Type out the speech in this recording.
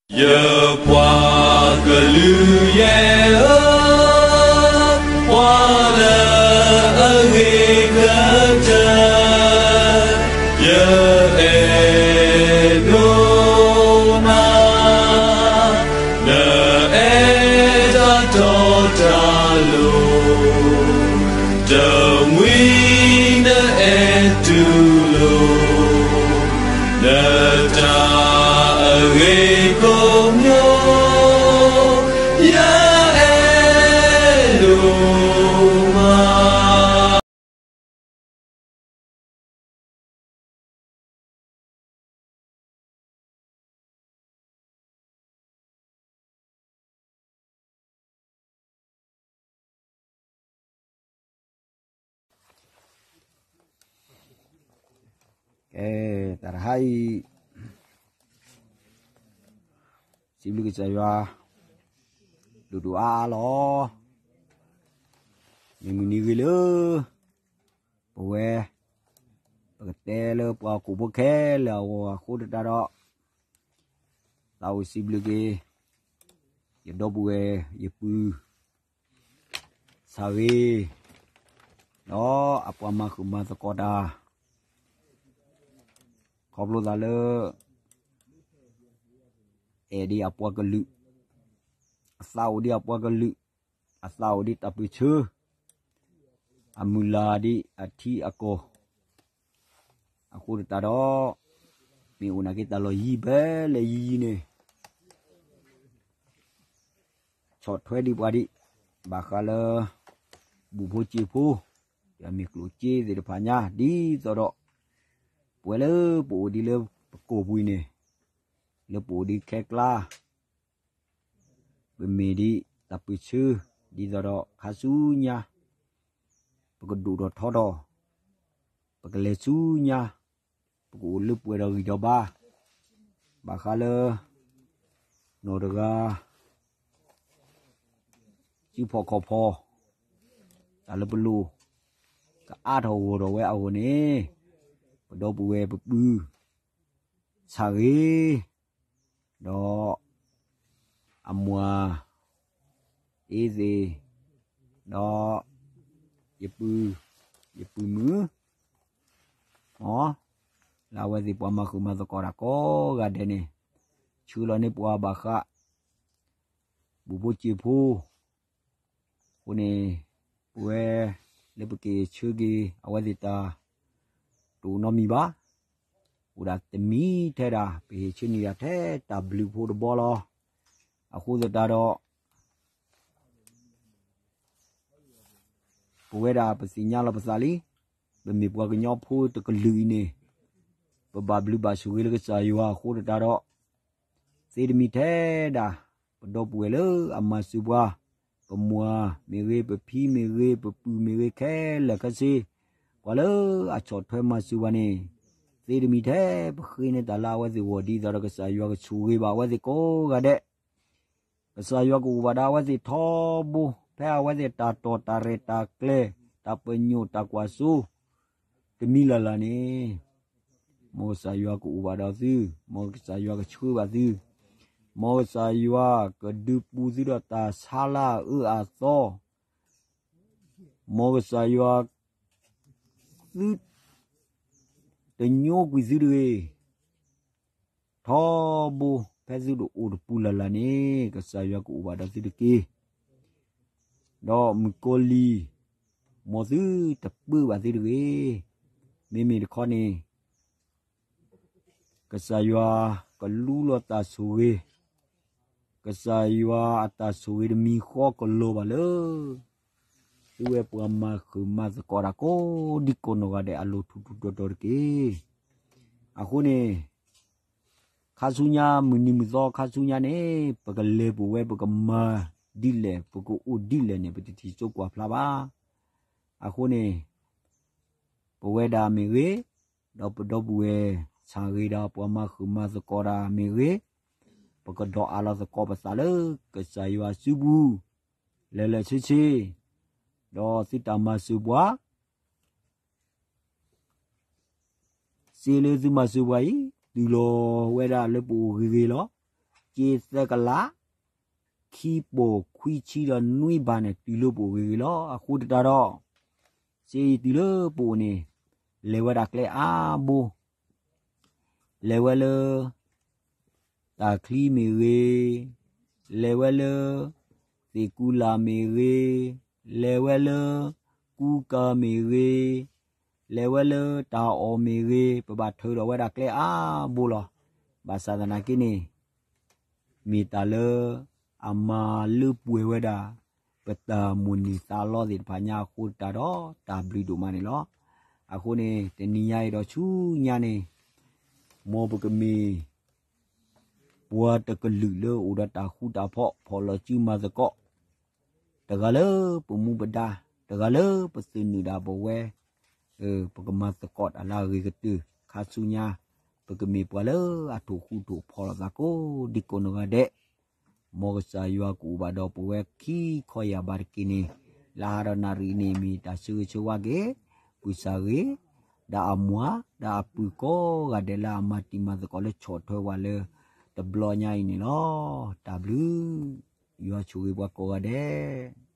ယပှၤကလုာ်ယဲၢ်ဧၢ, ပှၤလၢအဂ့ၤကတၢၢ်, ယအဲၣ်ဒိးနၤ, နအဲၣ်တၢ်တီတၢ်လိၤ, တမှံၤနအဲၣ်တူၢ်လိာ် နတၢ်အဂ့ၤကိးမံၤ, ယအဲၣ်ဒိးမး. ကဲ, တၢ်တဟါအံၤ စံးဘျုးကစၢ်ယွၤ ဒိၣ်ဒိၣ်အါအါလီၤ. မ့ၢ်မုၢ်နံၤဂ့ၤလၢ ပဝဲ ပကတဲလၢပှၤဟီၣ်ခိၣ်ဖိခဲလၢာ်အဂီၢ်အဃိသတးဒီး သးအိၣ်စံးဘျုးက့ၤ ယဒီပုၢ်ဝဲၢ် ယပုၢ် ဆၣ်ဂ့ၤ ဒီးအပှၤမၤဃုာ်မၤသကိးတၢ် ခီဖျိသးလၢ အဲၣ်ဒံးအပှၤကလုာ်, အသးအိၣ်ဒံးအပှၤကလုာ်, အသးအိၣ်ဒံးတၢ်ပၢၢ်ဆၢ, အမုၢ်လၢ်ဒံးအထံအကီၢ် အဃိသတးဒီး မ့ၢ်အိၣ်နာ်က့တၢ်လီၢ်ယံၤဖဲလဲၣ်ယံၤယံၤန့ၣ် ဆီၣ်ထွဲဒံးပှၤဒံး ဘၣ်ဃးလၢ ဘူၣ်ဖိစ့ဖိ ဒီးမ့ၢ်ကျိၣ်စ့သ့ၣ်တဖၣ်ညါ ဒ်သိးဒီး ပဝဲလၢပအိၣ်ဒံးလၢပကီၢ်ပူၤအံၤန့ၣ် လၢပအိၣ်ဒံးခဲကျါ ပမ့ၢ်ဒံးတၢ်ပၢၢ်ဆၢ ဒ်သိးဒီးခါဆူညါ ပကဒိၣ်ထီၣ်ထီထီၣ် ပကလဲၤဆူညါ ပကအိၣ်လၢပှဲၤဒီးဂံၢ်ဒီးဘါ ဘၣ်ဃးလၢ နီၢ်တဂၤ စုဖီၣ်ခီၣ်ဖီၣ် တၢ်လၢပလိၣ် ကအါထီၣ်ဂီၢ်ထီၣ်ဝဲအဂီၢ်န့ၣ် ပဒီပုၢ်ဝဲၢ်ပပုၢ် ဆၣ်ဂ့ၤ ဒီး အမုၢ် အ့သ့ၣ် ဒီး ယပုၢ် ယပုၢ်မုၣ် မ် လၢအဝဲသ့ၣ်ပှၤမၤဃုာ်မၤသကိးတၢ်ကိးဂၤဒဲးန့ၣ် ဆှၢလီၤန့ၢ်ပှၤဘၣ်ဃး ဘူၣ်ဖိစ့ဖိ အဃိန့ၣ် ပဝဲလၢပကဟ့ၣ်ဆၢက့ၤ အဝဲသ့ၣ်တၢ် တအိၣ်နီတမံၤဘၣ်. အိၣ်ဒၣ်တမံၤထဲဒၣ် ပဟ့ၣ်ဆၢန့ၢ်ယၤထဲတၢ်ဘျုးဖိတဘီလီၤ. အဃိသတးဒီး ပဝဲဒၣ်ပသ့ၣ်ညါလီၤပသးလံ, ပမ့ၢ်ပှၤကညီဖိတကလုာ်အံၤန့ၣ် ပဘၣ်ဘျုးဘၣ်ဆိၣ်ဂ့ၤလၢကစၢ်ယွၤအဃိသတးဒီး သ့တမံၤထဲဒၣ် ပဒီပုၢ်ဝဲၢ်လၢအမၤစၢၤပှၤ, ပမုၢ်မ့ၢ်ဂ့ၤ, ပဖံမ့ၢ်ဂ့ၤ, ပပုၢ်မ့ၢ်ဂ့ၤ, ခဲလၢာ်ခဲဆ့ ပှၤလၢအဆီၣ်ထွဲမၤစၢၤပှၤန့ၣ် သ့တမံၤထဲ ပဃ့န့ၢ်တၢ်လၢအဝဲသ့ၣ်ဂီၢ် ဒ်သိးဒီးကစၢ်ယွၤကဆိၣ်ဂ့ၤဘၣ်အဝဲသ့ၣ်ကိးဂၤဒဲး ကစၢ်ယွၤကအိၣ်ဘၣ်ဒီးအဝဲသ့ၣ်ထီဘိ ဖဲအဝဲသ့ၣ်တၢ်တီၢ်တၢ်ရဲၣ်တၢ်ကျဲၤ တၢ်ပညိၣ်တၢ်ကွၢ်စိ တမံၤလၢ်လၢ်န့ၣ် မ်ကစၢ်ယွၤကအိၣ်ဘၣ်ဒီးသု, မ်ကစၢ်ယွၤကဆှၢဘၣ်သု, မ်ကစၢ်ယွၤကဒုးပူၤသုဒီးတၢ်ဆါလၢအအၢအသီ, မ်ကစၢ်ယွၤ သု တညိကွံာ်သုတဂ့ၤ. ထီဘိ ဖဲသုတအိၣ်တပူၤလၢ်လၢ်န့ၣ် ကစၢ်ယွၤကအိၣ်ဘၣ်ဒီးသုတက့ၢ်. ဒီးမုၣ်ကီၤလံၢ် မ်သုတပၢဘၣ်သုတဂ့ၤ. မ့မ့ၢ်တခီန့ၣ် ကစၢ်ယွၤကလူလီၤတၢ်ဆိၣ်ဂ့ၤ, ကစၢ်ယွၤအတၢ်ဆိၣ်ဂ့ၤတမံၤဃီကလီၤဘၣ်လၢ သုဝဲပှၤမၤဃုာ်မၤသကိးတၢ်ကိးဒံကိးနီၢ်ဂၤဒဲးအလိၤထူးထူးတီၤတီၤတက့ၢ်. အဃိန့ၣ် ခါဆူညါ မုၢ်နံၤမုၢ်သီခါဆူညါန့ၣ် ပကလဲၤပဝဲ ပကမၤဒ်လဲၣ် ပကအိၣ်ဒ်လဲၣ်န့ၣ် ပတထံၣ်စိကွၢ်ဖျါဘၣ်. အဃိန့ၣ် ပဝဲဒၣ်မ့ၢ်ဂ့ၤ, ဒီးပဒီပုၢ်ဝဲၢ်ဆၣ်ဂ့ၤဒီးပှၤမၤဃုာ်မၤသကိးတၢ်မ့ၢ်ဂ့ၤ, ပကဒီးအးလီၤသကိးပသးလၢကစၢ်ယွၤစုပူၤ လၢာ်လၢာ်ဆ့ဆ့, ဒီးသုတၢ်မၤစၢၤပှၤ စ့လၢသုမၤစၢၤပှၤအံၤ တုၤလီၤဝဲဒၣ်လၢပအိၣ်ဂ့ၤဂ့ၤလီၤ. စ့သၢကလး ခံပိာ်ခွံဆံဒီးနွံဘးန့ၣ် တုၤလၢပအိၣ်ဂ့ၤဂ့ၤလီၤ. အဃိသတးဒီး စ့ယံၤတုၤလၢပအိၣ်န့ၣ် လဲၤဝဲဒၣ်ကျဲအါဘိ လဲၤဝဲလၢ တၢ်ချံမ့ၢ်ဂ့ၤ, လဲၤဝဲလၢ သ့ၣ်ကူလာ်မ့ၢ်ဂ့ၤ, လဲၤဝဲလၢ ကူကၤမ့ၢ်ဂ့ၤ, လဲၤဝဲလၢတၢ်အီၣ်မ့ၢ်ဂ့ၤ, ပဘၣ်ထုးထီၣ်ဝဲဒၣ်ကျဲအါဘိလီၤ. ဘၣ်ဆၣ်သနာ်က့န့ၣ် မ့ၢ်တၢ်လၢ အမၤလၢပှဲၤဝဲဒၣ် ပတၢ်မိၣ်န့ၢ်သးလီသ့ၣ်တဖၣ်ညါအဃိသတးဒီး တၢ်ဘျုးဒိၣ်မးန့ၣ်လီၤ. အဃိန့ၣ် တနံၤညါအံၤဒီးဆူညါန့ၣ် မ်ပကမ့ၢ် ပှၤတကလုာ်လၢအိၣ်ဒီးတၢ်ဃူတၢ်ဖိး ဖီၣ်လီၤစုမၤသကိး တဂၤလၢပမူပဒါ, တဂၤလၢပသုးနုာ်ဒၣ်ပဝဲ, ပကမၤသကိးတၢ်လၢအဂ့ၤကတၢၢ် ခါဆူညါ ပကမ့ၢ်ပှၤလၢအထိၣ်ဃူထိၣ်ဖိးလိာ်သးကိးဒံကိးနီၢ်ဂၤဒဲး, မ်ကစၢ်ယွၤကအိၣ်ဘၣ်ဒီးပဝဲခံခီယၢ်ဘးတက့ၢ်န့ၣ်, လၢဟါဒီးနၣ်ရံၣ်န့ၣ် မ့ၢ်တၢ်ဆၢဂ့ၤဆၢဝါက့ၤ ပုၢ်ဆၣ်ဂ့ၤ, ဒီးအမါ, ဒီးအပုၢ်ကိးဂၤဒဲးလၢအမၤတံၤမၤသကိးလၢဆီၣ်ထွဲဝဲလၢ တဘျီညါအံၤန့ၣ်လီၤ. တၢ်ဘျုး, ယွၤဆိၣ်ဂ့ၤပှၤကိးဂၤဒဲး.